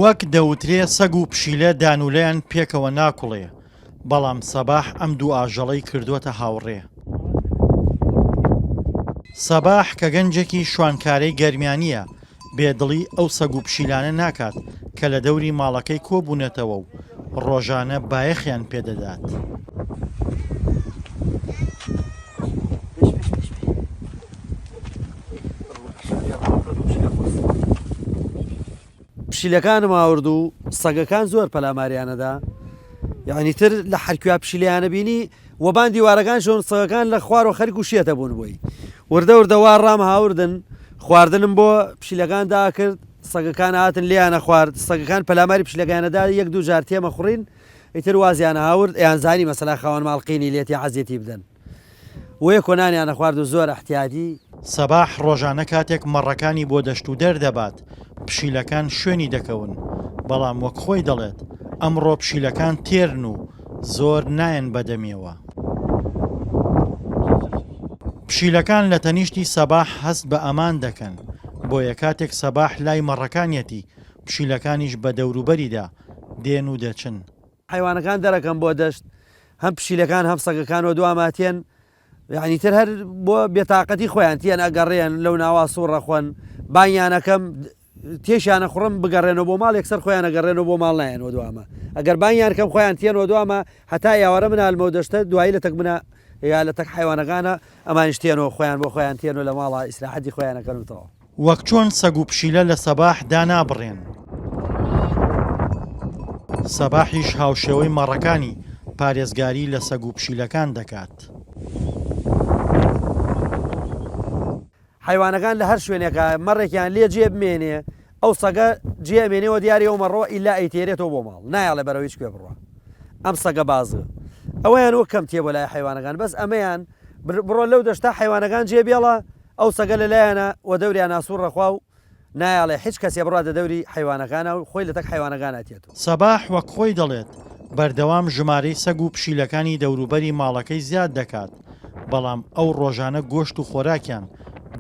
وەک دەوترێ سەگ و پشیلە دانولەیان پێکەوە ناکوڵێ، بەڵام سەباح ئەم دوو ئاژەڵەی کردووەتە هاوڕێ. سەباح کە گەنجێکی شوانکارەی گەرمیانییە، بێدڵی ئەو سەگ و پشیلانە ناکات کە لە دەوری ماڵەکەی کۆبوونەتەوە و ڕۆژانە بایەخیان پێدەدات. پشیلەکانم ئاورد و سەگەکان زۆر پەلاماریانەدا یعنی تر لە حەرکویا پشیلیانە بینی وەبان دیوارەکان شۆن سەگەکان لە خوارەوە خەریک و شێتە بوون بۆی وردە وردە وا ڕام هاوردن خواردنم بۆ پشیلەکان داکرد سەگەکان هاتن لێیانە خوارد سەگەکان پەلاماری پشیلەکانەدا یەک دوو جار تێمە خوڕین ئیتر وازیان هاورد ئەیان زانی مەسەلا خاوەن ماڵ قینی لێتی عەزیەتی بدەن وەیە کۆنانیان ئەخوارد و زۆر ئەحتیادی. سەباح ڕۆژانە کاتێک مەڕەکانی بۆ دەشت و دەر دەبات، پشیلەکان شوێنی دەکەون، بەڵام وەک خۆی دەڵێت، ئەمڕۆ پشیلەکان تێرن و زۆر نایەن بەدەمیەوە. پشیلەکان لە تەنیشتی سەباح هەست بە ئەمان دەکەن، بۆیە کاتێک سەباح لای مەڕەکانیەتی، پشیلەکانیش بە دەوروبەریدا دێن و دەچن. حەیوانەکان دەرەکەم بۆ دەشت هەم پشیلەکان هەم سەگەکان وە دواما تێن یعنی تر هەر بۆ بێتاقەتی خۆیان تێن ئەگەڕێن لەو ناوا سوڕە خۆن بانیانەکەم تێشیانە خوڕم بگەڕێنەوە بۆ ماڵ یەکسەر خۆیان ئەگەڕێنەوە بۆ ماڵ نایەنەوە دوامە ئەگەر بانیان کەم خۆیان تێنەوە دوامە هەتا ئێوارە منالمەوە دەشتە دوایی لە تەک منە یا لە تەک حیوانەکانە ئەمانیش تێنەوە خۆیان بۆ خۆیان تێنەوە لە ماڵا ئیسراحەتی خۆیانەکەن و تەواو. وەک چۆن سەگ و پشیلە لە سەباح دانابڕێن، سەباحیش هاوشێوەی مەڕەکانی پارێزگاری لە سەگ و پشیلەکان دەکات. حەیوانەکان لە هەر شوێنێکا مەڕێکیان لێ جێ بمێنێ ئەو سەگە جێ ئەمێنێ وە دیاری ئەو مەڕەوە ئیلا ئەیتێرێتەوە بۆ ماڵ نایەڵێ بەرەو هیچ کوێ بڕوا ئەم سەگە بازگە ئەوەیان وەک کەم تێ بۆ لای حەیوانەکان بەس ئەمەیان بڕۆ لەو دەشتە حەیوانەکان جێ بێڵە ئەو سەگە لە لایانە وە دەوریانا سوڕ ئەخوا و نایەڵێ حیچ کەسێ بڕواتە دەوری حەیوانەکانا و خۆی لە تەک حەیوانەکانا تێتۆ. سەباح وەک خۆی دەڵێت، بەردەوام ژمارەی سەگ و پشیلەکانی دەوروبەری ماڵەکەی زیاد دەکات، بەڵام ئەو ڕۆژانە گۆشت و خۆراکیان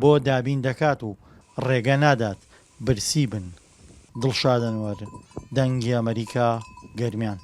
بۆ دابین دەکات و ڕێگە نادات برسی بن. دڵشاد ئەنوەر، دەنگی ئەمەریکا، گەرمیان.